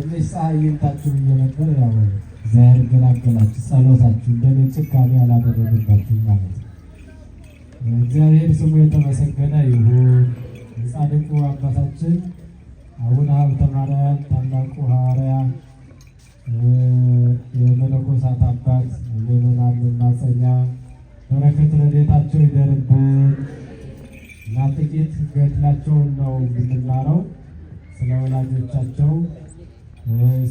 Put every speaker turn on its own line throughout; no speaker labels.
ትንሽ ፀሐይ ይምታችሁ ብዬ ነበር። ያው እግዚአብሔር ገላገላችሁ። ጸሎታችሁ እንደኔ ጭካኔ አላደረገባችሁ ማለት ነው። እግዚአብሔር ስሙ የተመሰገነ ይሁን። የጻድቁ አባታችን አቡነ ሀብተ ማርያም ታላቁ ሐዋርያ የመነኮሳት አባት የምዕመናን መማፀኛ በረከት ረድኤታቸው ይደርብን እና ጥቂት ገድላቸውን ነው የምንማረው። ስለ ወላጆቻቸው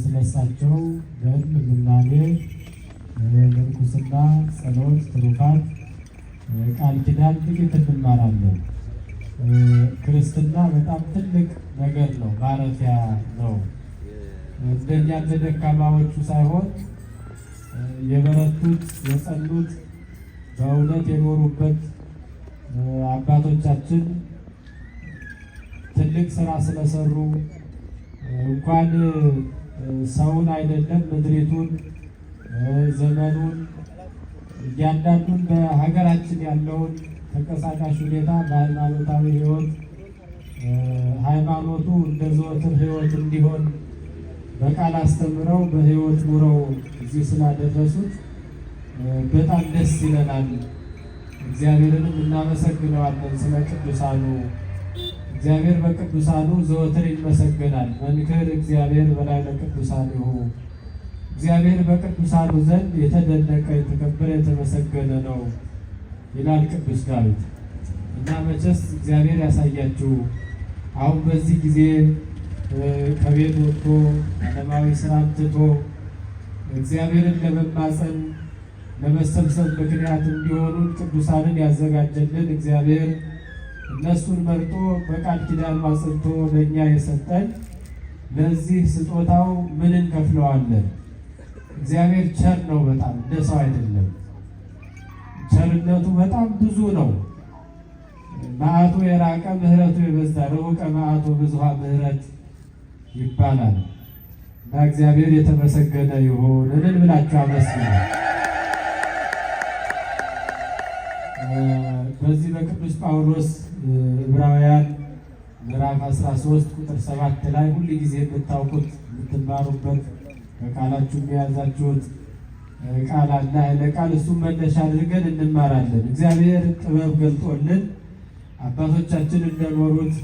ስለሳቸው ገድል፣ ምናኔ፣ ምንኩስና፣ ጸሎት፣ ትሩፋት፣ ቃል ኪዳን ጥቂት እንማራለን። ክርስትና በጣም ትልቅ ነገር ነው፣ ማረፊያ ነው። እንደኛ እንደ ደካማዎቹ ሳይሆን የበረቱት የጸኑት በእውነት የኖሩበት አባቶቻችን ትልቅ ስራ ስለሰሩ እንኳን ሰውን አይደለም ምድሪቱን፣ ዘመኑን እያንዳንዱን በሀገራችን ያለውን ተንቀሳቃሽ ሁኔታ በሃይማኖታዊ ሕይወት ሃይማኖቱ እንደ ዘወትር ሕይወት እንዲሆን በቃል አስተምረው በሕይወት ኑረው እዚህ ስላደረሱት በጣም ደስ ይለናል። እግዚአብሔርንም እናመሰግነዋለን ስለ ቅዱሳኑ። እግዚአብሔር በቅዱሳኑ ዘወትር ይመሰገናል። መንክር እግዚአብሔር በላይ ለቅዱሳኒሁ፣ እግዚአብሔር በቅዱሳኑ ዘንድ የተደነቀ የተከበረ የተመሰገነ ነው ይላል ቅዱስ ዳዊት። እና መቼስ እግዚአብሔር ያሳያችሁ። አሁን በዚህ ጊዜ ከቤት ወጥቶ ዓለማዊ ስራን ትቶ እግዚአብሔርን ለመማፀን ለመሰብሰብ ምክንያት እንዲሆኑን ቅዱሳንን ያዘጋጀልን እግዚአብሔር እነሱን መርጦ በቃል ኪዳኑ አጽንቶ ለእኛ የሰጠን ለዚህ ስጦታው ምን እንከፍለዋለን? እግዚአብሔር ቸር ነው፣ በጣም እንደ ሰው አይደለም። ቸርነቱ በጣም ብዙ ነው። መዓቱ የራቀ ምሕረቱ የበዛ ርሑቀ መዓቱ ብዙኃ ምሕረት ይባላል እና እግዚአብሔር የተመሰገነ ይሁን። እልል ብላችሁ አመስግኑ። በዚህ በቅዱስ ጳውሎስ ዕብራውያን ምዕራፍ 13 ቁጥር 7 ላይ ሁል ጊዜ የምታውቁት የምትማሩበት በቃላችሁ የያዛችሁት ቃል አለ ኃይለ ቃል፣ እሱም መነሻ አድርገን እንማራለን። እግዚአብሔር ጥበብ ገልጦልን አባቶቻችን እንደኖሩት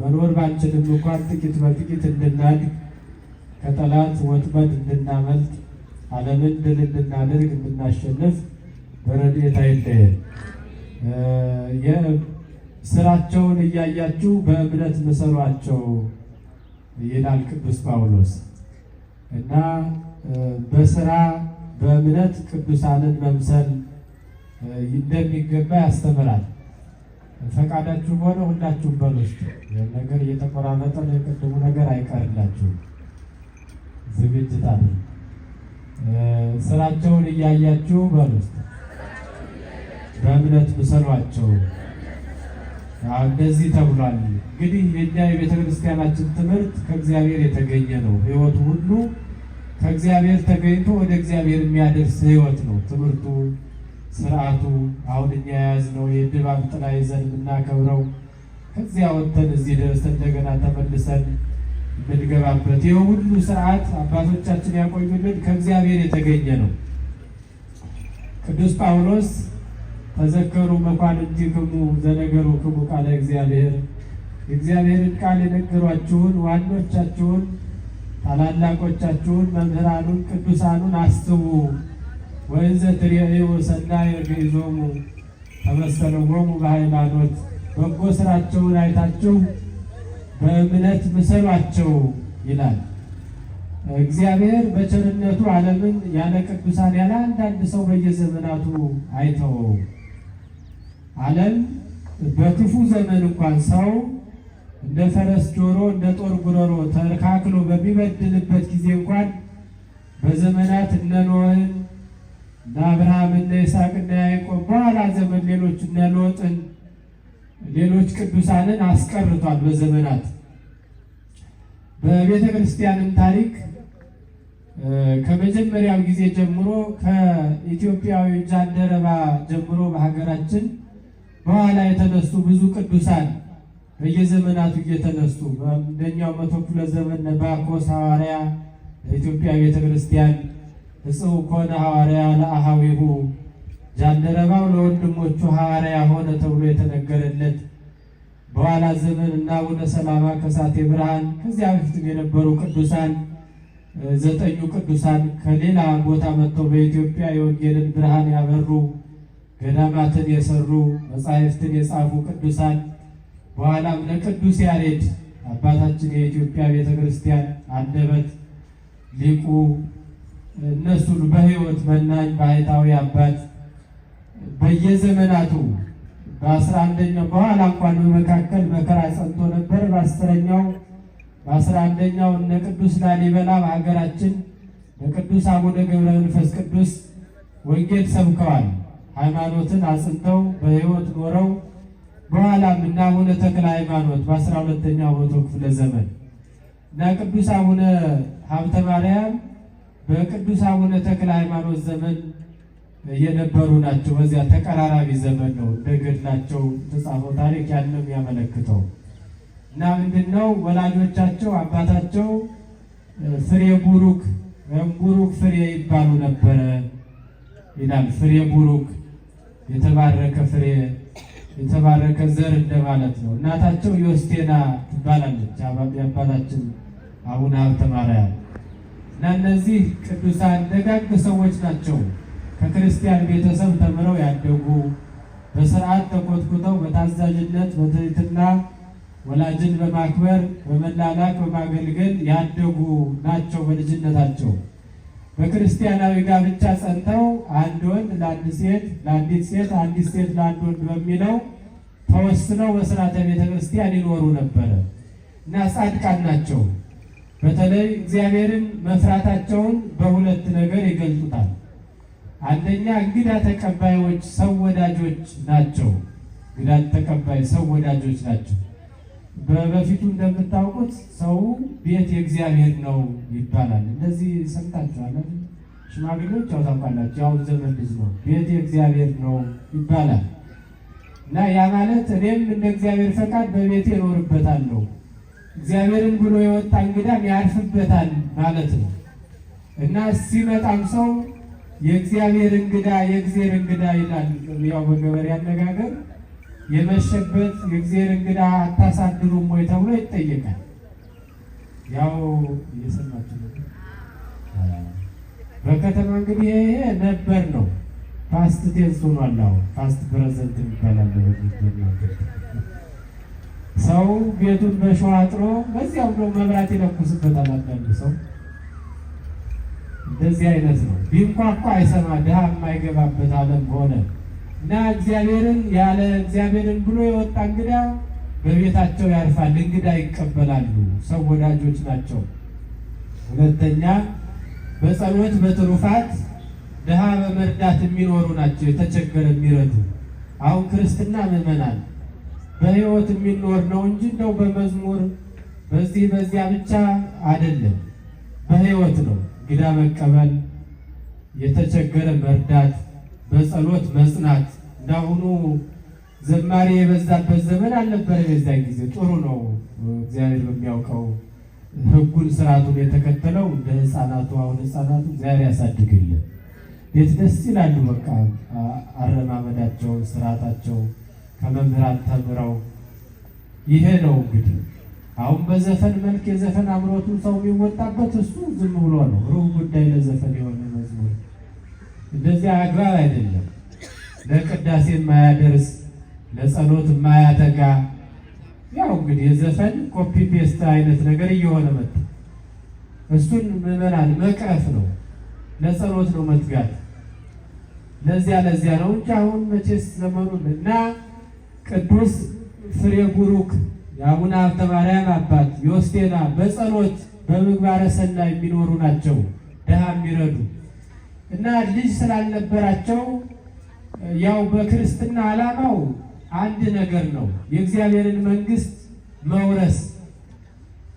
መኖር ባንችልም እንኳን ጥቂት በጥቂት እንድናድግ ከጠላት ወጥመድ እንድናመልጥ ዓለምን ድል እንድናደርግ እንድናሸንፍ በረድኤት አይለየን። ስራቸውን እያያችሁ በእምነት ምሰሏቸው ይላል ቅዱስ ጳውሎስ እና በስራ በእምነት ቅዱሳንን መምሰል እንደሚገባ ያስተምራል። ፈቃዳችሁ ሆነ ሁላችሁም በሉ እስኪ። ይህን ነገር እየተቆራረጠ ነው፣ የቅድሙ ነገር አይቀርላችሁም። ዝግጅት አለ። ስራቸውን እያያችሁ በሉ እስኪ፣ በእምነት ምሰሏቸው። እንደዚህ ተብሏል። እንግዲህ የእኛ የቤተ ክርስቲያናችን ትምህርት ከእግዚአብሔር የተገኘ ነው። ሕይወቱ ሁሉ ከእግዚአብሔር ተገኝቶ ወደ እግዚአብሔር የሚያደርስ ሕይወት ነው። ትምህርቱ፣ ስርዓቱ አሁን እኛ የያዝነው የድባብ ጥላ ይዘን የምናከብረው ከዚያ ወጥተን እዚህ ደርሰን እንደገና ተመልሰን የምንገባበት ይህ ሁሉ ስርዓት አባቶቻችን ያቆዩልን ከእግዚአብሔር የተገኘ ነው። ቅዱስ ጳውሎስ ተዘከሩ መኳንንቲክሙ ዘነገሩክሙ ቃለ እግዚአብሔር፣ የእግዚአብሔርን ቃል የነገሯችሁን ዋኖቻችሁን፣ ታላላቆቻችሁን፣ መምህራኑን፣ ቅዱሳኑን አስቡ። ወእንዘ ትሬእዩ ሰናየ ግዕዞሙ ተመሰልዎሙ በሃይማኖት፣ በጎ ስራቸውን አይታችሁ በእምነት ምሰሏቸው ይላል። እግዚአብሔር በቸርነቱ ዓለምን ያለ ቅዱሳን ያለ አንዳንድ ሰው በየዘመናቱ አይተወውም። ዓለም በክፉ ዘመን እንኳን ሰው እንደ ፈረስ ጆሮ እንደ ጦር ጉሮሮ ተካክሎ በሚበድልበት ጊዜ እንኳን በዘመናት እነ ኖህን እነ አብርሃም እነ ይስሐቅ እነ ያዕቆብ በኋላ ዘመን ሌሎች እነ ሎጥን ሌሎች ቅዱሳንን አስቀርቷል። በዘመናት በቤተ ክርስቲያንም ታሪክ ከመጀመሪያው ጊዜ ጀምሮ ከኢትዮጵያዊ ጃንደረባ ጀምሮ በሀገራችን በኋላ የተነሱ ብዙ ቅዱሳን በየዘመናቱ እየተነሱ በአንደኛው መቶ ክፍለ ዘመን ባኮስ ሐዋርያ ለኢትዮጵያ ቤተ ክርስቲያን፣ እጽው ኮነ ሐዋርያ ለአሃዊሁ ጃንደረባው ለወንድሞቹ ሐዋርያ ሆነ ተብሎ የተነገረለት፣ በኋላ ዘመን እና አቡነ ሰላማ ከሳቴ ብርሃን፣ ከዚያ በፊትም የነበሩ ቅዱሳን ዘጠኙ ቅዱሳን ከሌላ ቦታ መጥተው በኢትዮጵያ የወንጌልን ብርሃን ያበሩ፣ ገዳማትን የሰሩ፣ መጻሕፍትን የጻፉ ቅዱሳን፣ በኋላም ለቅዱስ ያሬድ አባታችን የኢትዮጵያ ቤተክርስቲያን አንደበት ሊቁ፣ እነሱ በሕይወት መናኝ ባህታዊ አባት በየዘመናቱ በ11ኛው በኋላ እንኳን በመካከል መከራ ጸንቶ ነበር። በ10ኛው በ11ኛው እነ ቅዱስ ላሊበላ በሀገራችን በቅዱስ አቡነ ገብረ መንፈስ ቅዱስ ወንጌል ሰብከዋል። ሃይማኖትን አጽንተው በሕይወት ኖረው በኋላም እነ አቡነ ተክለ ሃይማኖት በ12ኛው መቶ ክፍለ ዘመን እና ቅዱስ አቡነ ሀብተ ማርያም በቅዱስ አቡነ ተክለ ሃይማኖት ዘመን የነበሩ ናቸው። በዚያ ተቀራራቢ ዘመን ነው እንደ ገድላቸው የተጻፈው ታሪክ ያንም ያመለክተው እና ምንድነው ወላጆቻቸው አባታቸው ፍሬ ቡሩክ ወይም ቡሩክ ፍሬ ይባሉ ነበረ ይላል። ፍሬ ቡሩክ የተባረከ ፍሬ፣ የተባረከ ዘር እንደማለት ነው። እናታቸው ዮስቴና ትባላለች። የአባታችን አቡነ ሀብተ ማርያም እና እነዚህ ቅዱሳን ደጋግ ሰዎች ናቸው። ከክርስቲያን ቤተሰብ ተምረው ያደጉ፣ በስርዓት ተኮትኩተው በታዛዥነት በትህትና ወላጅን በማክበር በመላላክ በማገልገል ያደጉ ናቸው። በልጅነታቸው በክርስቲያናዊ ጋብቻ ጸንተው አንድ ወንድ ለአንድ ሴት፣ ለአንዲት ሴት፣ አንዲት ሴት ለአንድ ወንድ በሚለው ተወስነው በስርዓተ ቤተ ክርስቲያን ይኖሩ ነበረ እና ጻድቃን ናቸው። በተለይ እግዚአብሔርን መፍራታቸውን በሁለት ነገር ይገልጡታል። አንደኛ እንግዳ ተቀባዮች፣ ሰው ወዳጆች ናቸው። እንግዳ ተቀባይ ሰው ወዳጆች ናቸው። በበፊቱ እንደምታውቁት ሰው ቤት የእግዚአብሔር ነው ይባላል። እንደዚህ ሰምታችኋል። ሽማግሌዎች ያው ታውቃላችሁ፣ ያው ዘመን ልጅ ነው። ቤት የእግዚአብሔር ነው ይባላል እና ያ ማለት እኔም እንደ እግዚአብሔር ፈቃድ በቤቴ እኖርበታለሁ፣ እግዚአብሔርን ብሎ የወጣ እንግዳም ያርፍበታል ማለት ነው እና ሲመጣም ሰው የእግዚአብሔር እንግዳ የእግዚአብሔር እንግዳ ይላል። ያው በገበሬ አነጋገር የመሸበት የእግዚአብሔር እንግዳ አታሳድሩም ወይ ተብሎ ይጠየቃል። ያው እየሰማችሁ ነው። በከተማ እንግዲህ ይሄ ነበር ነው፣ past tense ሆኗል። አሁን past present ይባላል። ሰው ቤቱን በሸዋ አጥሮ በዚያው ነው መብራት ይለኩስበታል። አንዳንዱ ሰው እንደዚህ አይነት ነው። ቢንኳኳ አይሰማ ድሃ የማይገባበት ዓለም ሆነ እና እግዚአብሔርን ያለ እግዚአብሔርን ብሎ የወጣ እንግዳ በቤታቸው ያርፋል፣ እንግዳ ይቀበላሉ። ሰው ወዳጆች ናቸው። ሁለተኛ በጸሎት በትሩፋት ድሃ በመርዳት የሚኖሩ ናቸው፣ የተቸገረ የሚረዱ። አሁን ክርስትና ምዕመናን በሕይወት የሚኖር ነው እንጂ እንደው በመዝሙር በዚህ በዚያ ብቻ አይደለም፣ በሕይወት ነው። እንግዳ መቀበል፣ የተቸገረ መርዳት፣ በጸሎት መጽናት። እንዳሁኑ ዘማሪ የበዛበት ዘመን አልነበረም። የዛን ጊዜ ጥሩ ነው። እግዚአብሔር በሚያውቀው ሕጉን ስርዓቱን የተከተለው እንደ ሕፃናቱ አሁን ሕፃናቱ እግዚአብሔር ያሳድግልን። ቤት ደስ ይላሉ። በቃ አረማመዳቸው፣ ስርዓታቸው ከመምህራን ተምረው ይሄ ነው እንግዲህ አሁን በዘፈን መልክ የዘፈን አምሮቱ ሰው የሚወጣበት እሱ ዝም ብሎ ነው። ሩብ ጉዳይ ለዘፈን የሆነ መዝሙር እንደዚያ አግባብ አይደለም። ለቅዳሴ የማያደርስ ለጸሎት የማያተጋ ያው እንግዲህ የዘፈን copy paste አይነት ነገር እየሆነ መጣ። እሱን ምዕመናን መቅረፍ ነው፣ ለጸሎት ነው መትጋት። ለዚያ ለዚያ ነው እንጂ አሁን መቼስ ዘመኑን እና ቅዱስ ፍሬ ቡሩክ የአቡነ ሀብተ ማርያም አባት ዮስቴና በጸሎት በምግባረ ሰናይ የሚኖሩ ናቸው። ድሃ የሚረዱ እና ልጅ ስላልነበራቸው ያው በክርስትና ዓላማው አንድ ነገር ነው፣ የእግዚአብሔርን መንግስት መውረስ፣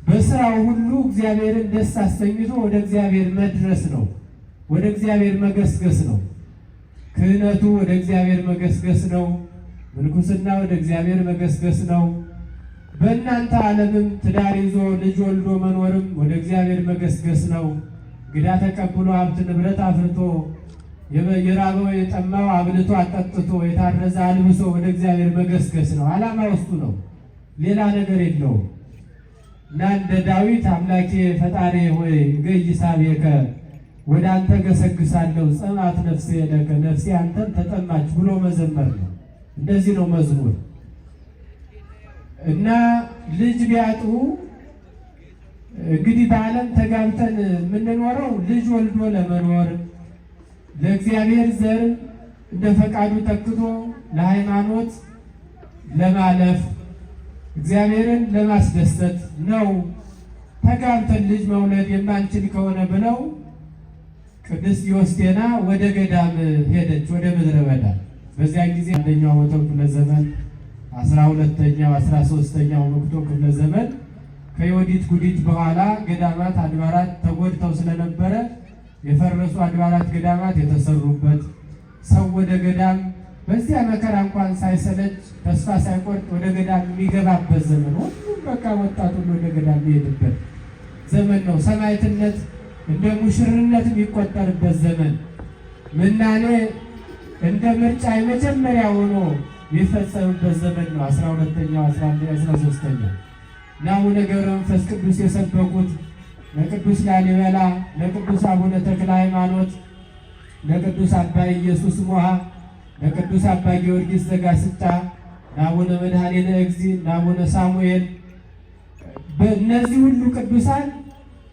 በስራው ሁሉ እግዚአብሔርን ደስ አሰኝቶ ወደ እግዚአብሔር መድረስ ነው። ወደ እግዚአብሔር መገስገስ ነው። ክህነቱ ወደ እግዚአብሔር መገስገስ ነው። ምንኩስና ወደ እግዚአብሔር መገስገስ ነው። በእናንተ ዓለምም ትዳር ይዞ ልጅ ወልዶ መኖርም ወደ እግዚአብሔር መገስገስ ነው። እንግዳ ተቀብሎ ሀብት ንብረት አፍርቶ የራበው የጠማው አብልቶ አጠጥቶ የታረዘ አልብሶ ወደ እግዚአብሔር መገስገስ ነው። ዓላማ ውስጡ ነው፣ ሌላ ነገር የለውም። እና እንደ ዳዊት አምላኬ ፈጣሪ ሆይ እገይሳቤከ ወደ አንተ ገሰግሳለሁ፣ ጽምአት ነፍሴ ለከ ነፍሴ አንተን ተጠማች ብሎ መዘመር ነው። እንደዚህ ነው መዝሙር። እና ልጅ ቢያጡ እንግዲህ በዓለም ተጋብተን የምንኖረው ልጅ ወልዶ ለመኖር ለእግዚአብሔር ዘር እንደ ፈቃዱ ተክቶ ለሃይማኖት ለማለፍ እግዚአብሔርን ለማስደሰት ነው። ተጋብተን ልጅ መውለድ የማንችል ከሆነ ብለው ቅድስት ዮስቴና ወደ ገዳም ሄደች፣ ወደ ምድረ በዳ። በዚያን ጊዜ አንደኛው መቶ ክፍለ ዘመን 12ኛው 13ኛው መቶ ክፍለ ዘመን ከዮዲት ጉዲት በኋላ ገዳማት አድባራት ተጎድተው ስለነበረ የፈረሱ አድባራት ገዳማት የተሰሩበት ሰው ወደ ገዳም በዚያ መከራ እንኳን ሳይሰለች ተስፋ ሳይቆርጥ ወደ ገዳም የሚገባበት ዘመን፣ ሁሉም በቃ ወጣቱ ወደ ገዳም የሚሄድበት ዘመን ነው። ሰማዕትነት እንደ ሙሽርነት የሚቆጠርበት ዘመን፣ ምናኔ እንደ ምርጫ የመጀመሪያ ሆኖ የሚፈጸምበት ዘመን ነው። 12ኛው፣ 11ኛው፣ 13ኛው እና አቡነ ገብረ መንፈስ ቅዱስ የሰበኩት ለቅዱስ ላሊበላ፣ ለቅዱስ አቡነ ተክለ ሃይማኖት፣ ለቅዱስ አባ ኢየሱስ ሞሃ፣ ለቅዱስ አባ ጊዮርጊስ ዘጋስጫ፣ ለአቡነ መድኃኔነ እግዚእ፣ ለአቡነ ሳሙኤል በእነዚህ ሁሉ ቅዱሳን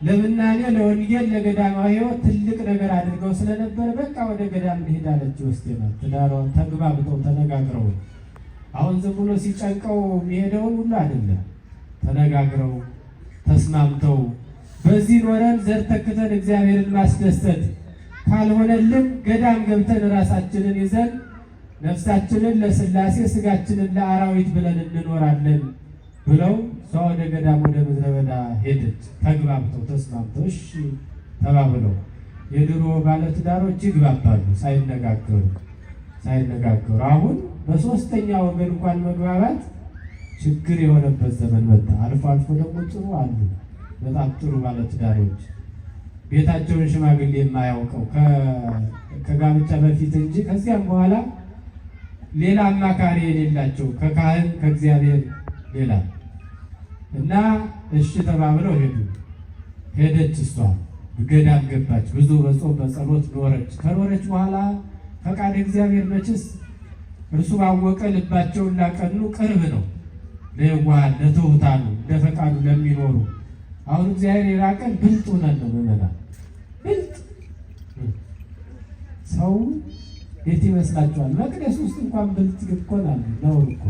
ለምናኔ ለወንጌል ለገዳማዊ ሕይወት ትልቅ ነገር አድርገው ስለነበረ በቃ ወደ ገዳም እንሄድ አለች ዮስቴና። ትዳሯን ተግባብተው ተነጋግረው፣ አሁን ዝም ብሎ ሲጨንቀው የሚሄደውን ሁሉ አይደለም፣ ተነጋግረው ተስማምተው በዚህ ኖረን ዘር ተክተን እግዚአብሔርን ማስደሰት ካልሆነልን ገዳም ገብተን ራሳችንን ይዘን ነፍሳችንን ለሥላሴ ስጋችንን ለአራዊት ብለን እንኖራለን ብለው እሷ ወደ ገዳም ወደ ምድረ በዳ ሄደች። ተግባብተው ተስማምተው እሺ ተባብለው። የድሮ ባለትዳሮች ይግባባሉ ሳይነጋገሩ ሳይነጋገሩ። አሁን በሶስተኛ ወገን እንኳን መግባባት ችግር የሆነበት ዘመን መጣ። አልፎ አልፎ ደግሞ ጥሩ አሉ፣ በጣም ጥሩ ባለትዳሮች ቤታቸውን ሽማግሌ የማያውቀው ከጋብቻ በፊት እንጂ ከዚያም በኋላ ሌላ አማካሪ የሌላቸው ከካህን ከእግዚአብሔር ሌላ እና እሺ ተባብለው ሄዱ። ሄደች እሷ ገዳም ገባች። ብዙ በጾም በጸሎት ኖረች። ከኖረች በኋላ ፈቃድ እግዚአብሔር መችስ እርሱ ባወቀ ልባቸውን ላቀኑ ቅርብ ነው፣ ለየዋሃን ለትሑታኑ እንደ ፈቃዱ ለሚኖሩ። አሁን እግዚአብሔር የራቀን ብልጥ ሆነን ነው። ምዕመናን ብልጥ ሰው የት ይመስላችኋል? መቅደስ ውስጥ እንኳን ብልጥ ይኮናል ነውር እኮ።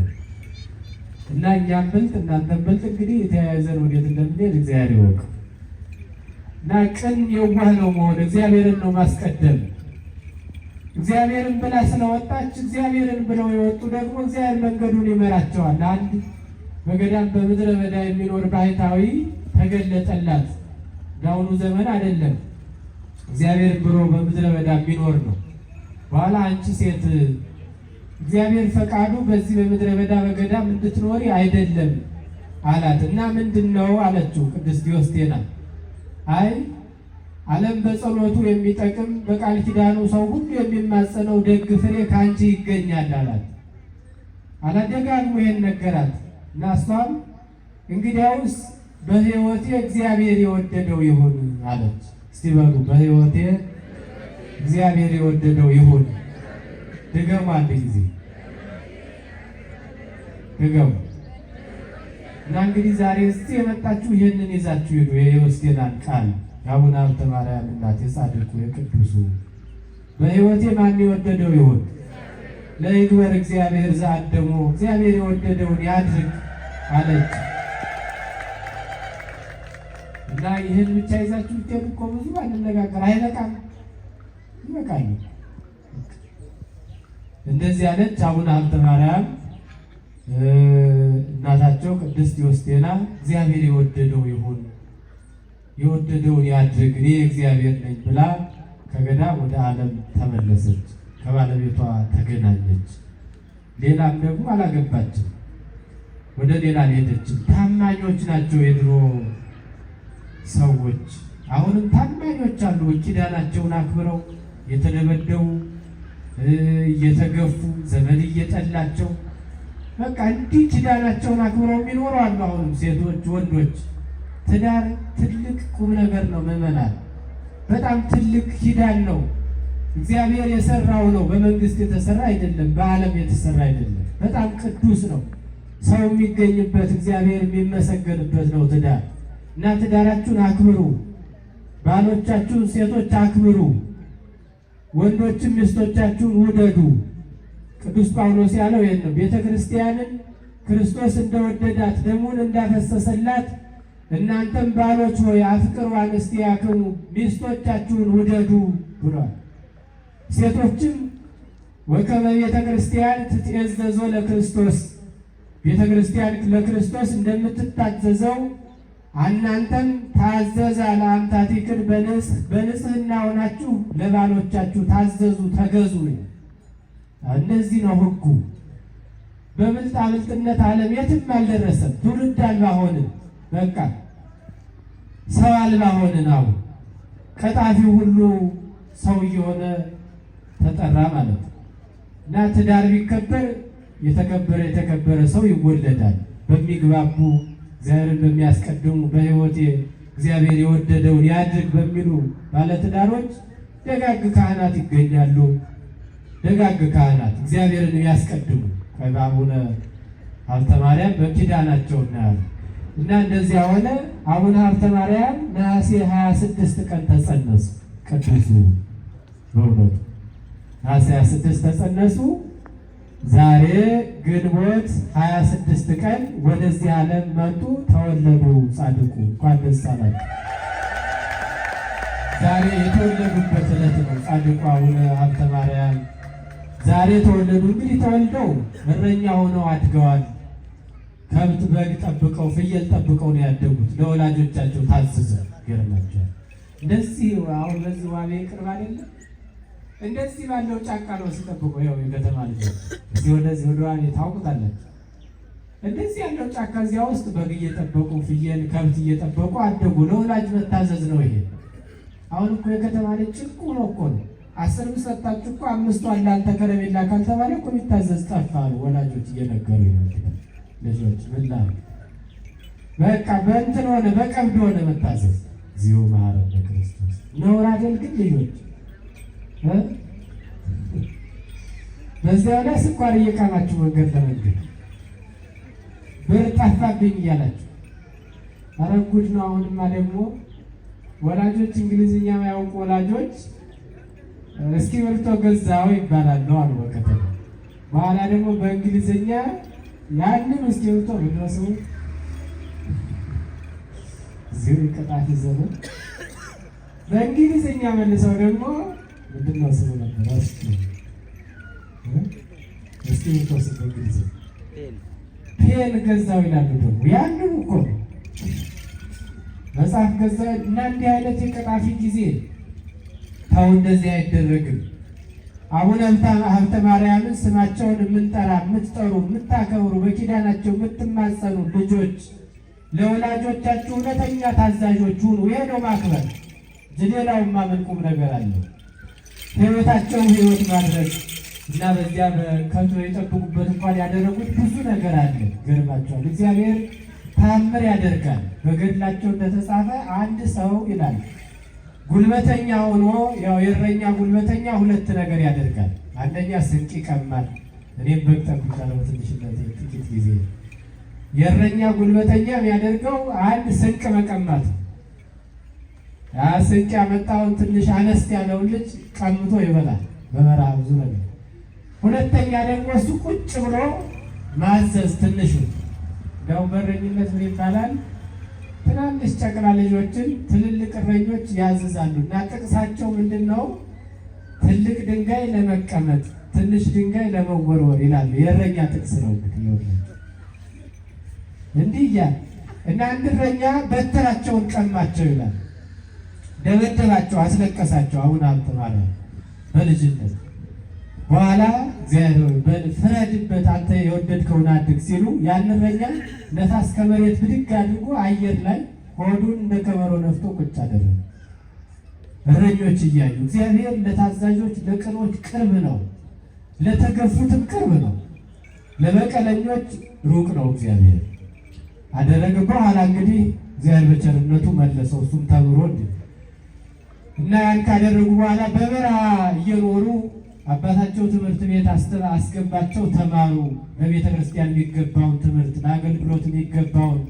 እና እኛም ብልጥ እናንተም ብልጥ እንግዲህ የተያያዘን ወዴት እንደምንሄድ እግዚአብሔር ይወቅ። እና ቅን የዋህ ነው መሆን፣ እግዚአብሔርን ነው ማስቀደም። እግዚአብሔርን ብላ ስለወጣች እግዚአብሔርን ብለው የወጡ ደግሞ እግዚአብሔር መንገዱን ይመራቸዋል። አንድ በገዳም በምድረ በዳ የሚኖር ባህታዊ ተገለጠላት። እንዳሁኑ ዘመን አይደለም። እግዚአብሔርን ብሎ በምድረ በዳ የሚኖር ነው። በኋላ አንቺ ሴት እግዚአብሔር ፈቃዱ በዚህ በምድረ በዳ በገዳም እንድትኖሪ አይደለም አላት። እና ምንድን ነው አለችው ቅድስት ዮስቴና። አይ ዓለም በጸሎቱ የሚጠቅም በቃል ኪዳኑ ሰው ሁሉ የሚማጸነው ደግ ፍሬ ከአንቺ ይገኛል አላት። አላደጋግሞ ይሄን ነገራት እና እሷም እንግዲያውስ በሕይወቴ እግዚአብሔር የወደደው ይሁን አለች። እስቲ በሉ በሕይወቴ እግዚአብሔር የወደደው ይሁን። ድገሙ፣ አንድ ጊዜ ድገሙ። እና እንግዲህ ዛሬ እዚህ የመጣችሁ ይህንን ይዛችሁ ሂዱ። የዮስቴናን ቃል የአቡነ ሀብተ ማርያም እናት የጻድቁ የቅዱሱ በሕይወቴ ማን የወደደው ይሁን። ለይግበር እግዚአብሔር ዘአደሞ እግዚአብሔር የወደደውን ያድርግ አለች። እና ይህን ብቻ ይዛችሁ ብትሄዱ እኮ ብዙ አንነጋገር አይበቃም፣ ይበቃል። እንደዚህ ያለች አቡነ ሀብተ ማርያም እናታቸው ቅድስት ዮስቴና እግዚአብሔር የወደደው ይሁን የወደደውን ያድርግ እኔ እግዚአብሔር ነኝ ብላ ከገዳም ወደ ዓለም ተመለሰች። ከባለቤቷ ተገናኘች። ሌላም ደግሞ አላገባችም። ወደ ሌላ አልሄደችም። ታማኞች ናቸው የድሮ ሰዎች። አሁንም ታማኞች አሉ። ኪዳናቸውን አክብረው የተደበደቡ እየተገፉ ዘመድ እየጠላቸው በቃ እንዲህ ኪዳናቸውን አክብረው የሚኖሩ አሉ። አሁንም ሴቶች፣ ወንዶች። ትዳር ትልቅ ቁም ነገር ነው። ምዕመናን፣ በጣም ትልቅ ኪዳን ነው። እግዚአብሔር የሰራው ነው። በመንግስት የተሰራ አይደለም፣ በዓለም የተሰራ አይደለም። በጣም ቅዱስ ነው። ሰው የሚገኝበት እግዚአብሔር የሚመሰገንበት ነው ትዳር እና ትዳራችሁን አክብሩ። ባሎቻችሁን ሴቶች አክብሩ፣ ወንዶችም ሚስቶቻችሁን ውደዱ። ቅዱስ ጳውሎስ ያለው ይህን ነው። ቤተ ክርስቲያንን ክርስቶስ እንደወደዳት ደሙን እንዳፈሰሰላት እናንተም ባሎች ሆይ አፍቅሩ አንስቲያክሙ ሚስቶቻችሁን ውደዱ ብሏል። ሴቶችም ወከመ ቤተ ክርስቲያን ትትኤዘዞ ለክርስቶስ ቤተ ክርስቲያን ለክርስቶስ እንደምትታዘዘው እናንተም ታዘዛ ለአምታቲክን በንጽህና ሆናችሁ ለባሎቻችሁ ታዘዙ ተገዙ። እንደዚህ ነው ሕጉ። በብልጣብልጥነት ዓለም የትም አልደረሰም። ትውልድ አልባ ሆንን። በቃ ሰው አልባ ሆንን። አሁን ቀጣፊው ሁሉ ሰው እየሆነ ተጠራ ማለት ነው። እና ትዳር ቢከበር የተከበረ የተከበረ ሰው ይወለዳል። በሚግባቡ እግዚአብሔርን በሚያስቀድሙ በሕይወቴ እግዚአብሔር የወደደውን ያድርግ በሚሉ ባለትዳሮች ደጋግ ካህናት ይገኛሉ። ደጋግ ካህናት እግዚአብሔርን የሚያስቀድሙ በአቡነ ሀብተ ማርያም በኪዳናቸው እናያለን። እና እንደዚያ ሆነ። አቡነ ሀብተ ማርያም ነሐሴ 26 ቀን ተጸነሱ። ቅዱሱ በእውነቱ ነሐሴ 26 ተጸነሱ። ዛሬ ግንቦት 26 ቀን ወደዚህ ዓለም መጡ፣ ተወለዱ። ጻድቁ እንኳን ደስ አላችሁ። ዛሬ የተወለዱበት ዕለት ነው። ጻድቁ አቡነ ሀብተ ማርያም ዛሬ ተወለዱ። እንግዲህ ተወልደው እረኛ ሆነው አድገዋል። ከብት በግ ጠብቀው ፍየል ጠብቀው ነው ያደጉት። ለወላጆቻቸው ታዝዘው ገርማቸዋል። እንደዚህ አሁን በዚህ ዋቤ ቅርብ አይደለም እንደዚህ ባለው ጫካ ነው ሲጠብቁ፣ ያው የከተማ ልጆች እዚህ ወደዚህ ወደ ዋቤ ታውቁታላችሁ። እንደዚህ ያለው ጫካ እዚያ ውስጥ በግ እየጠበቁ ፍየል፣ ከብት እየጠበቁ አደጉ። ለወላጅ መታዘዝ ነው ይሄ። አሁን እኮ የከተማ ልጅ ጭንቁ ነው እኮ ነው። 10 ብሰጣችሁ እኮ አምስቱ ለአንተ ከረሜላ ካልተባለ እኮ የሚታዘዝ ጠፋ ነው። ወላጆች እየነገሩ ነው ልጆች ምን በቃ በእንትን ሆነ በቀብድ ሆነ መታዘዝ። እግዚኦ መሐረነ ክርስቶስ ነውር አይደል ግን ልጆች በዚያ ላይ ስኳር እየቃማችሁ መንገድ ለመንገድ ብር ጠፋብኝ እያላችሁ ኧረ ጉድ ነው። አሁንማ ደግሞ ወላጆች እንግሊዝኛ የማያውቁ ወላጆች እስክሪብቶ ገዛው ይባላል አሉ በከተማ። በኋላ ደግሞ በእንግሊዝኛ ያንን እስክሪብቶ ምንድን ስሙ? እዚሁ የቀጣፊ ዘመን በእንግሊዝኛ መልሰው ደግሞ ምንድን ነው ስሙ ነበር? እስክሪብቶ ስም በእንግሊዝኛ pen ገዛው ይላሉ። ደግሞ ያንኑ እኮ ነው መጽሐፍ ገዛ እና እንዲህ አይነት የቀጣፊ ጊዜ ተው፣ እንደዚህ አይደረግም። አቡነ ሀብተ ማርያምን ስማቸውን የምንጠራ የምትጠሩ የምታከብሩ በኪዳናቸው የምትማጸኑ ልጆች ለወላጆቻችሁ እውነተኛ ታዛዦች ሁኑ። ይሄ ነው ማክበር። ሌላውማ ምን ቁም ነገር አለው? ሕይወታቸውን ሕይወት ማድረግ እና በዚያ በከብት የጠብቁበት እንኳን ያደረጉት ብዙ ነገር አለ። ገርማቸዋል። እግዚአብሔር ታምር ያደርጋል። በገድላቸው እንደተጻፈ አንድ ሰው ይላል ጉልበተኛ ሆኖ ያው የእረኛ ጉልበተኛ ሁለት ነገር ያደርጋል። አንደኛ ስንቅ ይቀማል። እኔም በግ ጠብቄያለሁ በትንሽነቴ ጥቂት ጊዜ። የእረኛ ጉልበተኛ የሚያደርገው አንድ ስንቅ መቀማት፣ ያ ስንቅ ያመጣውን ትንሽ አነስት ያለውን ልጅ ቀምቶ ይበላል በበረሃ ብዙ ነገር። ሁለተኛ ደግሞ እሱ ቁጭ ብሎ ማዘዝ ትንሹ እንደውም በእረኝነት ምን ይባላል? ትናንሽ ጨቅላ ልጆችን ትልልቅ እረኞች ያዝዛሉ። እና ጥቅሳቸው ምንድን ነው? ትልቅ ድንጋይ ለመቀመጥ ትንሽ ድንጋይ ለመወርወር ይላሉ። የእረኛ ጥቅስ ነው እንግዲህ እንዲህ እያለ እና አንድ እረኛ በትራቸውን ቀማቸው ይላል። ደበደባቸው፣ አስለቀሳቸው። አቡነ ሀብተ ማርያም በልጅነት በኋላ እግዚአብሔር በል ፍረድበት፣ አንተ የወደድከውን አድርግ ሲሉ ያን እረኛ ነፋስ ከመሬት ብድግ አድርጎ አየር ላይ ሆዱን እንደ ከበሮ ነፍቶ ቁጭ አደረገ። እረኞች እያዩ እግዚአብሔር ለታዛዦች ለቅኖች ቅርብ ነው፣ ለተገፉትም ቅርብ ነው፣ ለበቀለኞች ሩቅ ነው እግዚአብሔር አደረገ። በኋላ እንግዲህ እግዚአብሔር በቸርነቱ መለሰው፣ እሱም ተምሮ እንዲህ እና ያን ካደረጉ በኋላ በበረሃ እየኖሩ አባታቸው ትምህርት ቤት አስገባቸው፣ ተማሩ። ለቤተ ክርስቲያን የሚገባውን ትምህርት፣ ለአገልግሎት የሚገባውን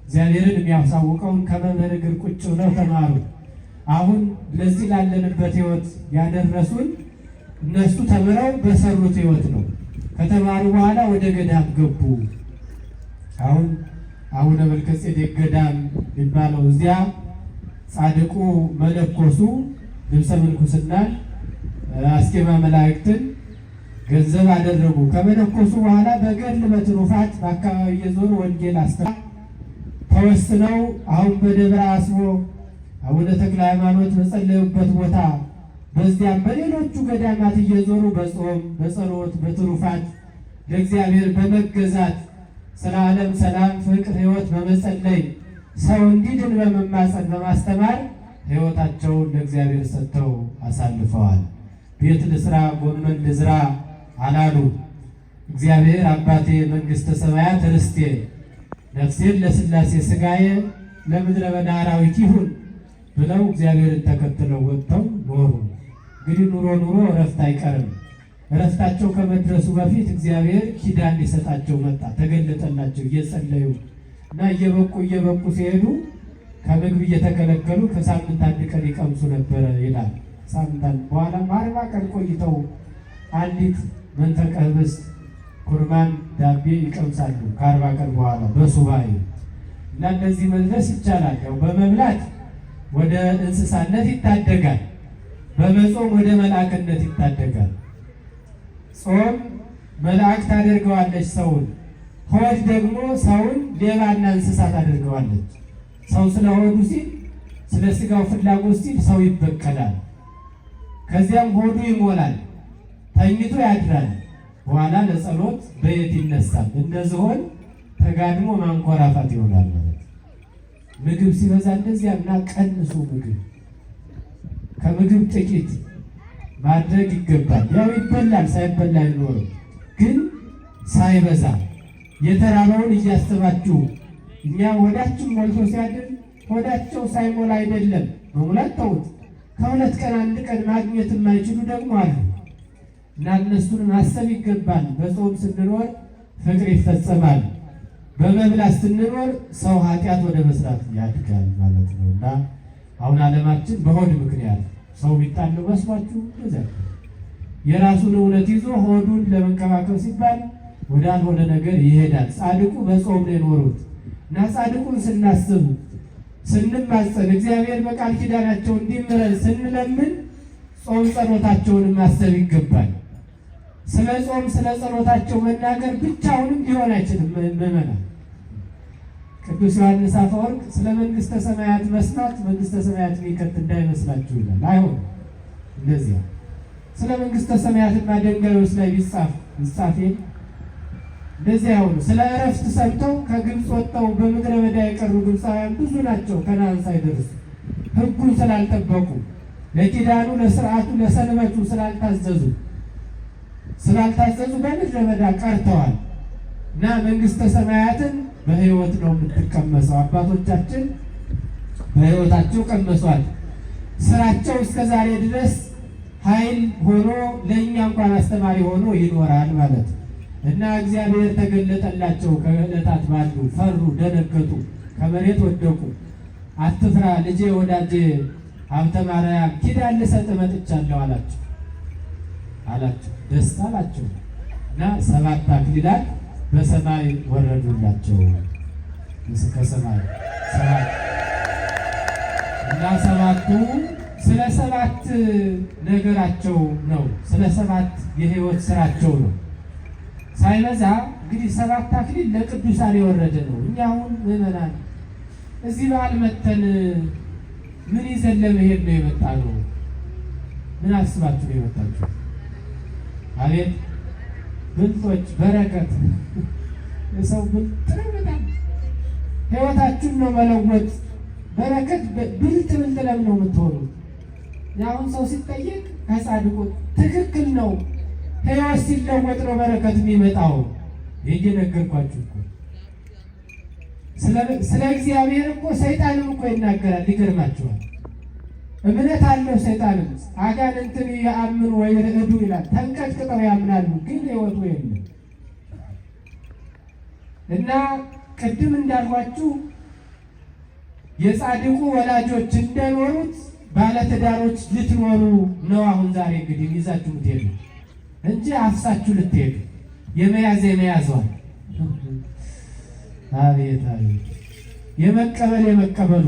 እግዚአብሔርን የሚያሳውቀውን ከመምህር እግር ቁጭ ብለው ተማሩ። አሁን ለዚህ ላለንበት ሕይወት ያደረሱን እነሱ ተምረው በሰሩት ሕይወት ነው። ከተማሩ በኋላ ወደ ገዳም ገቡ። አሁን አቡነ መልከጼዴቅ ገዳም የሚባለው እዚያ ጻድቁ መለኮሱ፣ ልብሰ ምንኩስናን አስኬማ መላእክትን ገንዘብ አደረጉ። ከመነኮሱ በኋላ በገድል በትሩፋት በአካባቢ እየዞሩ ወንጌል ተወስነው አሁን በደብረ አስቦ አቡነ ተክለ ሃይማኖት በጸለዩበት ቦታ በዚያም በሌሎቹ ገዳማት እየዞሩ በጾም በጸሎት በትሩፋት ለእግዚአብሔር በመገዛት ስለ ዓለም ሰላም፣ ፍቅር፣ ሕይወት በመጸለይ ሰው እንዲድን በመማፀን በማስተማር ሕይወታቸውን ለእግዚአብሔር ሰጥተው አሳልፈዋል። ቤት ልስራ ጎመን ልዝራ አላሉ። እግዚአብሔር አባቴ መንግሥተ ሰማያት ርስቴ፣ ነፍሴን ለሥላሴ ሥጋዬ ለምድረ በዳ አራዊት ይሁን ብለው እግዚአብሔርን ተከትለው ወጥተው ኖሩ። እንግዲህ ኑሮ ኑሮ እረፍት አይቀርም። እረፍታቸው ከመድረሱ በፊት እግዚአብሔር ኪዳን ሊሰጣቸው መጣ፣ ተገለጠላቸው። እየጸለዩ እና እየበቁ እየበቁ ሲሄዱ ከምግብ እየተከለከሉ ከሳምንት አንድ ቀን ይቀምሱ ነበረ ይላል። ሳምንት አንድ በኋላም 40 ቀን ቆይተው አንዲት መንፈቀ ኅብስት ኩርማን ዳቤ ይቀምሳሉ ከ40 ቀን በኋላ በሱባኤ። እና እንደዚህ መድረስ ይቻላል። ያው በመብላት ወደ እንስሳነት ይታደጋል፣ በመጾም ወደ መልአክነት ይታደጋል። ጾም መልአክ ታደርገዋለች ሰውን፣ ሆድ ደግሞ ሰውን ሌባና እንስሳ ታደርገዋለች። ሰው ስለ ሆዱ ሲል ስለ ስጋው ፍላጎት ሲል ሰው ይበቀላል። ከዚያም ሆዱ ይሞላል፣ ተኝቶ ያድራል። በኋላ ለጸሎት በየት ይነሳል? እንደ ዝሆን ተጋድሞ ማንኮራፋት ይሆናል ማለት። ምግብ ሲበዛ እንደዚያ እና ቀንሱ። ምግብ ከምግብ ጥቂት ማድረግ ይገባል። ያው ይበላል፣ ሳይበላ አይኖርም። ግን ሳይበዛ የተራበውን እያሰባችሁ እኛ ሆዳችን ሞልቶ ሲያድር ሆዳቸው ሳይሞላ አይደለም መሙላት ተውት። ከሁለት ቀን አንድ ቀን ማግኘት የማይችሉ ደግሞ አሉ እና እነሱን ማሰብ ይገባል። በጾም ስንኖር ፍቅር ይፈጸማል። በመብላት ስንኖር ሰው ኃጢአት ወደ መስራት ያድጋል ማለት ነው። እና አሁን ዓለማችን በሆድ ምክንያት ሰው ቢጣለው መስሏችሁ እንደዚያ የራሱን እውነት ይዞ ሆዱን ለመንከባከብ ሲባል ወዳልሆነ ነገር ይሄዳል። ጻድቁ በጾም ነው የኖሩት እና ጻድቁን ስናስብ ስንማጸን እግዚአብሔር በቃል ኪዳናቸው እንዲምረን ስንለምን ጾም ጸሎታቸውን ማሰብ ይገባል። ስለ ጾም ስለ ጸሎታቸው መናገር ብቻውንም ሊሆን አይችልም። ምዕመናን፣ ቅዱስ ዮሐንስ አፈወርቅ ስለ መንግሥተ ሰማያት መስማት መንግሥተ ሰማያት የሚከት እንዳይመስላችሁ ይላል። አይሆንም እንደዚያ። ስለ መንግሥተ ሰማያትና ድንጋዮች ላይ ቢጻፍ ቢጻፍ እንደዚያ አይሆኑ። ስለ እረፍት ሰምተው ከግብፅ ወጥተው በምድረ በዳ የቀሩ ግብፃውያን ብዙ ናቸው። ከነዓን ሳይደርሱ ሕጉን ስላልጠበቁ ለኪዳኑ ለስርዓቱ ለሰንበቱ ስላልታዘዙ በምድረ በዳ ቀርተዋል። እና መንግሥተ ሰማያትን በሕይወት ነው የምትቀመሰው። አባቶቻችን በሕይወታቸው ቀመሷል። ስራቸው እስከ ዛሬ ድረስ ኃይል ሆኖ ለእኛ እንኳን አስተማሪ ሆኖ ይኖራል ማለት ነው። እና እግዚአብሔር ተገለጠላቸው። ከዕለታት ባሉ ፈሩ፣ ደነገጡ፣ ከመሬት ወደቁ። አትፍራ ልጄ ወዳጄ ሀብተ ማርያም ኪዳን ልሰጥ መጥቻለሁ አላቸው። ደስ አላቸው እና ሰባት አክሊላት በሰማይ ወረዱላቸው። ከሰማይ ሰባት እና ሰባቱ ስለ ሰባት ነገራቸው ነው። ስለ ሰባት የህይወት ስራቸው ነው። ሳይበዛ እንግዲህ ሰባት አክሊል ለቅዱሳን የወረደ ነው። እኛ አሁን ምዕመናን እዚህ በዓል መተን ምን ይዘን ለመሄድ ነው የመጣ ነው? ምን አስባችሁ ነው የመጣችሁ? አቤት ብልጦች፣ በረከት የሰው ብልጥ ነው በጣም። ህይወታችሁን ነው መለወጥ። በረከት ብልጥ ብልጥ ለምን ነው የምትሆኑት? የአሁን ሰው ሲጠየቅ ከጻድቁ ትክክል ነው። ህይወት ሲለወጥ ነው በረከት የሚመጣው። እየነገርኳችሁ እኮ ስለ እግዚአብሔር እኮ ሰይጣንም እኮ ይናገራል። ይገርማችኋል። እምነት አለው ሰይጣንም። አጋንንትን የአምኑ ወይ ርዕዱ ይላል። ተንቀጥቅጠው ያምናሉ፣ ግን ህይወቱ የለም። እና ቅድም እንዳልኳችሁ የጻድቁ ወላጆች እንደኖሩት ባለትዳሮች ልትኖሩ ነው። አሁን ዛሬ እንግዲህ ይዛችሁ ምትሄዱ እንጂ አፍሳችሁ ልትሄዱ የመያዝ የመያዟል። አቤት አቤት! የመቀበል የመቀበሉ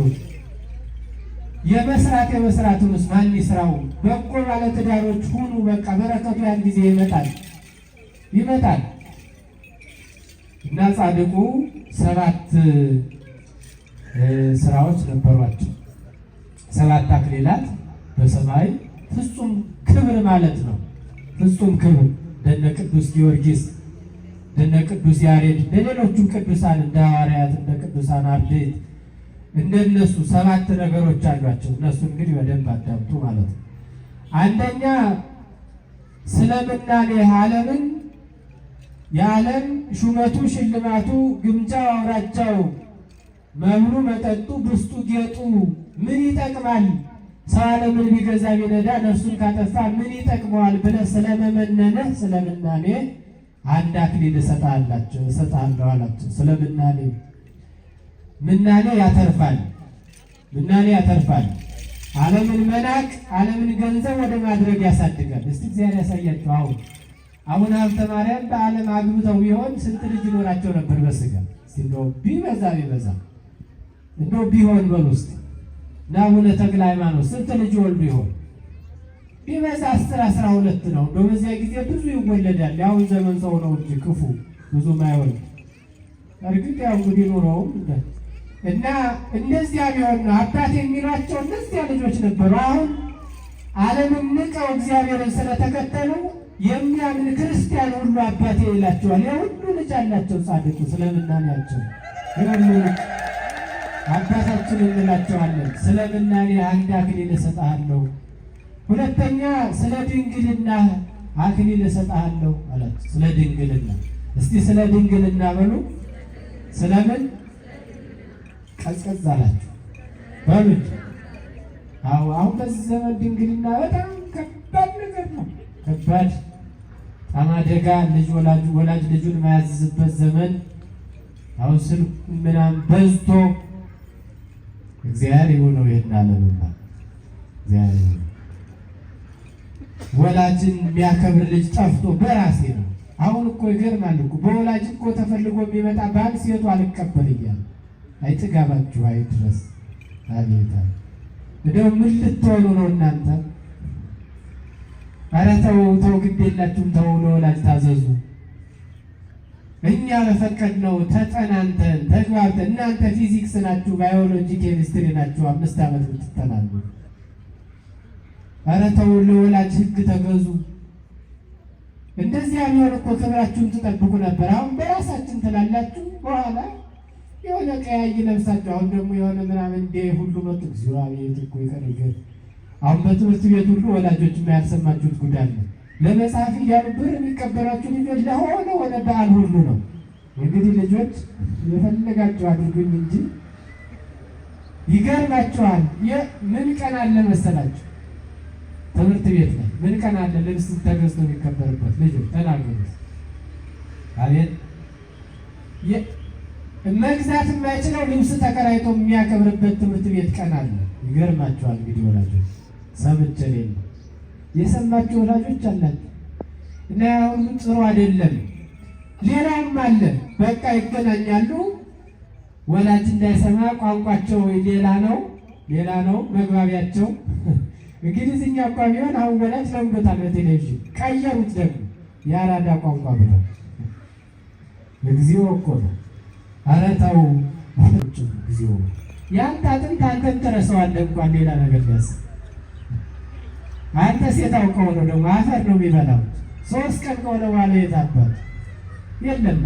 የመስራት የመስራቱንስ ማን ይስራው? በጎ ባለትዳሮች ሁኑ። በቃ በረከቱ ያን ጊዜ ይመጣል ይመጣል። እና ጻድቁ 7 ስራዎች ነበሯቸው። 7 አክሊላት በሰማይ ፍጹም ክብር ማለት ነው። ፍጹም ክብር እንደነ ቅዱስ ጊዮርጊስ፣ እንደነ ቅዱስ ያሬድ፣ እንደሌሎቹም ቅዱሳን፣ እንደ ሐዋርያት፣ እንደ ቅዱሳን አርድእት እንደነሱ 7 ነገሮች አሏቸው። እነሱ እንግዲህ በደንብ አዳምጡ ማለት ነው። አንደኛ ስለምናኔ ዓለምን የዓለም ሹመቱ ሽልማቱ ግምጃው አውራጃው መብሉ መጠጡ ብስጡ ጌጡ ምን ይጠቅማል? ሰው ዓለምን ቢገዛ ቢነዳ ነፍሱን ካጠፋ ምን ይጠቅመዋል ብለህ ስለመመነንህ ስለምናኔ አንድ አክሊል እሰጥሃለሁ አላቸው። ስለምናኔ ምናኔ ያተርፋል፣ ምናኔ ያተርፋል። ዓለምን መናቅ ዓለምን ገንዘብ ወደ ማድረግ ያሳድጋል። እስቲ እግዚአብሔር ያሳያቸው። አሁን አቡነ ሀብተ ማርያም በዓለም አግብተው ቢሆን ስንት ልጅ ይኖራቸው ነበር በስጋ? እስቲ እንደው ቢበዛ ቢበዛ እንደው ቢሆን በል ውስጥ እና አቡነ ተክለ ሃይማኖት ስንት ልጅ ወልዱ ይሆን? ቢበዛ 10 12 ነው። እንደው በዚያ ጊዜ ብዙ ይወለዳል። የአሁን ዘመን ሰው ነው እንጂ ክፉ ብዙ ማይወልድ። እርግጥ ያው እንግዲህ ኑሮውም እና እንደዚያ ቢሆን ነው አባት የሚሏቸው እነዚያ ልጆች ነበሩ። አሁን ዓለምን ንቀው እግዚአብሔርን ስለተከተሉ የሚያምን ክርስቲያን ሁሉ አባቴ ይላቸዋል። የሁሉ ልጅ አላቸው ጻድቁ ስለምናኔያቸው የሁሉ ልጅ አባታችን እንላቸዋለን። ስለምናኔ አንድ አክሊል እሰጥሃለሁ። ሁለተኛ ስለ ድንግልና አክሊል እሰጥሃለሁ አላቸው። ስለ ድንግልና እስቲ ስለ ድንግልና በሉ። ስለምን ቀዝቀዝ አላችሁ በሉ። አዎ አሁን በዚህ ዘመን ድንግልና በጣም ከባድ ነገር ነው። ከባድ በጣም አደጋ። ልጅ ወላጅ ልጁን የማያዝዝበት ዘመን አሁን ስልኩ ምናምን በዝቶ እግዚአብሔር ይሁነው ይሄን ዓለምማ እግዚአብሔር ይሁነው። ወላጅን የሚያከብር ልጅ ጠፍቶ በራሴ ነው። አሁን እኮ ይገርማል እኮ በወላጅ እኮ ተፈልጎ የሚመጣ ባል ሴቱ አልቀበል እያለ አይጥጋባችሁ አይድረስ። አቤት እንደው ምን ልትሆኑ ነው እናንተ? ኧረ ተው ተው፣ ግድ የላችሁም ተው፣ ለወላጅ ታዘዙ። እኛ በፈቀድነው ተጠናንተን ተግባብተን፣ እናንተ ፊዚክስ ናችሁ፣ ባዮሎጂ ኬሚስትሪ ናችሁ፣ 5 ዓመት የምትጠናኑ። ኧረ ተው፣ ለወላጅ ሕግ ተገዙ። እንደዚያ ቢሆን እኮ ክብራችሁን ትጠብቁ ነበር። አሁን በራሳችን ትላላችሁ፣ በኋላ የሆነ ቀያይ ለብሳችሁ፣ አሁን ደግሞ የሆነ ምናምን እንደ ሁሉ መጡ። እግዚኦ አቤት እኮ ይቀር ይገር። አሁን በትምህርት ቤት ሁሉ ወላጆች ያልሰማችሁት ጉድ አለ። ለመጽሐፍ እያሉ ብር የሚቀበሏችሁ ልጆች ለሆነ ሆነ በዓል ሁሉ ነው። እንግዲህ ልጆች የፈለጋችሁ አድርጉኝ እንጂ ይገርማችኋል። ምን ቀን አለ መሰላችሁ? ትምህርት ቤት ላይ ምን ቀን አለ ልብስ ተገዝቶ የሚከበርበት? ልጆች ተናገሩ። አቤት መግዛት የማይችለው ልብስ ተከራይቶ የሚያከብርበት ትምህርት ቤት ቀን አለ። ይገርማችኋል። እንግዲህ ወላጆች ሰምቼ ነው የሰማችሁ ወላጆች አላችሁ። እና ያሁኑ ጥሩ አይደለም። ሌላውም አለ። በቃ ይገናኛሉ። ወላጅ እንዳይሰማ ቋንቋቸው ሌላ ነው፣ ሌላ ነው መግባቢያቸው። እንግሊዝኛ እንኳ ቢሆን አሁን ወላጅ ለምዶታል። በቴሌቪዥን ቀየሩት ደግሞ የአራዳ ቋንቋ ብለው። እግዚኦ እኮ ነው። ኧረ ተው እግዚኦ። ያንተ አጥንት አንተም ትረሳዋለህ እንኳን ሌላ ነገር ሊያስብ። አንተ ሴት አውቀው ነው ደግሞ አፈር ነው የሚበላው። 3 ቀን ከሆነ በኋላ የት አባቱ የለም።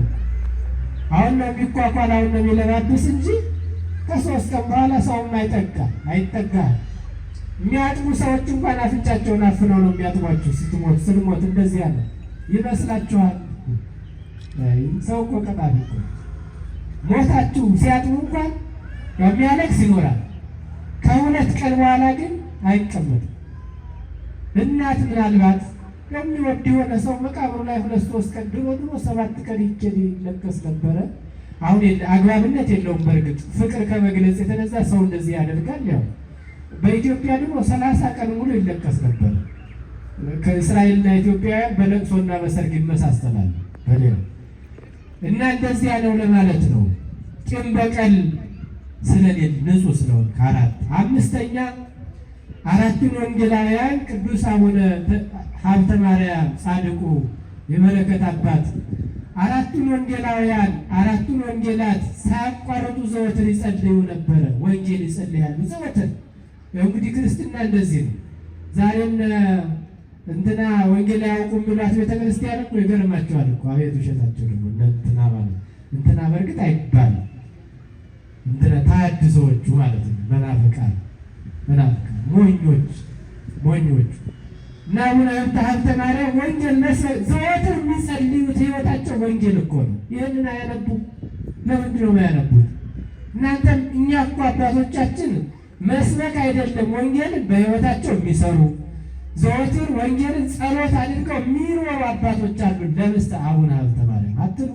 አሁን ነው የሚኳኳል፣ አሁን ነው የሚለባብስ እንጂ ከ3 ቀን በኋላ ሰውም አይጠጋ አይጠጋ። የሚያጥቡ ሰዎች እንኳን አፍንጫቸውን አፍነው ነው የሚያጥቧቸው። ስትሞት ስንሞት እንደዚህ ያለ ይመስላችኋል? ሰው እኮ ቀጣፊ እኮ ሞታችሁ ሲያጥቡ እንኳን የሚያለቅስ ይኖራል። ከ2 ቀን በኋላ ግን አይቀመጥም። እናት ምናልባት የሚወድ የሆነ ሰው መቃብሩ ላይ 2-3 ቀን፣ ድሮ ድሮ 7 ቀን ይኬድ ይለቀስ ነበረ። አሁን አግባብነት የለውም። በእርግጥ ፍቅር ከመግለጽ የተነሳ ሰው እንደዚህ ያደርጋል። ያው በኢትዮጵያ ደግሞ 30 ቀን ሙሉ ይለቀስ ነበር። ከእስራኤልና ኢትዮጵያውያን በለቅሶና በሰርግ ይመሳሰላሉ። በሌላ እና እንደዚያ ነው ለማለት ነው። ቂም በቀል ስለሌለ ንጹሕ ስለሆነ። አራት አምስተኛ አራቱን ወንጌላውያን ቅዱስ አቡነ ሀብተ ማርያም ጻድቁ የበረከት አባት አራቱን ወንጌላውያን አራቱን ወንጌላት ሳያቋርጡ ዘወትር ይጸልዩ ነበረ። ወንጌል ይጸልያሉ ዘወትር። እንግዲህ ክርስትና እንደዚህ ነው። ዛሬም እንትና ወንጌል አያውቁም የሚሏት ቤተክርስቲያን እኮ ይገርማቸዋል እኮ። አቤት ውሸታቸው ደግሞ እንትና ማለት እንትና በእርግጥ አይባልም እንትና ተሐድሶዎቹ ማለት ነው። መናፍቃን መናፍቃን ሞኞች ሞኞቹ እና አቡነ ሀብተ ማርያም ወንጌል ዘወትር የሚጸልዩት ህይወታቸው ወንጌል እኮ ነው። ይህንን አያነቡ። ለምንድን ነው የማያነቡት? እናንተም እኛ እኮ አባቶቻችን መስበክ አይደለም ወንጌልን በህይወታቸው የሚሰሩ ዘወትር ወንጌልን ጸሎት አድርገው የሚኖሩ አባቶች አሉ። ለምስተ አቡነ ሀብተ ማርያም አትሉ?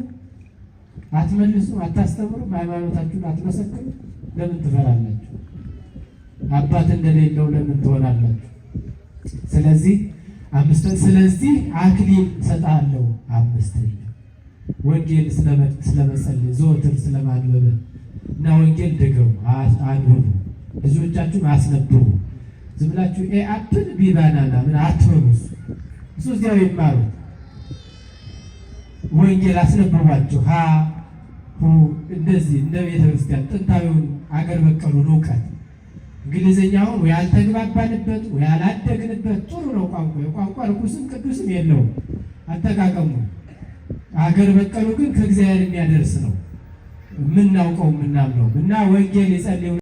አትመልሱም? አታስተምሩም? ሃይማኖታችሁን አትመሰክሩም? ለምን ትፈራላችሁ? አባት እንደሌለው ለምን ትሆናላችሁ? ስለዚህ ስለዚህ አክሊል እሰጥሃለሁ። አምስተኛ ወንጌል ስለመጸለይ ዘወትር ስለማንበብ እና ወንጌል ድገሙ፣ አንብቡ፣ ልጆቻችሁን አስነብቡ። ዝም ብላችሁ A apple B banana ምን አትበሉ። እሱ እዚያው ይማሩት። ወንጌል አስነብቧቸው። ሀ ሁ እንደዚህ እንደ ቤተክርስቲያን ጥንታዊውን አገር በቀሉን እውቀት እንግሊዝኛውን ወይ ያልተግባባንበት ወይ ያላደግንበት ጥሩ ነው። ቋንቋ የቋንቋ ርኩስም ቅዱስም የለውም አጠቃቀሙ። አገር በቀሉ ግን ከእግዚአብሔር የሚያደርስ ነው የምናውቀው የምናምነው እና ወንጌል የጸለዩ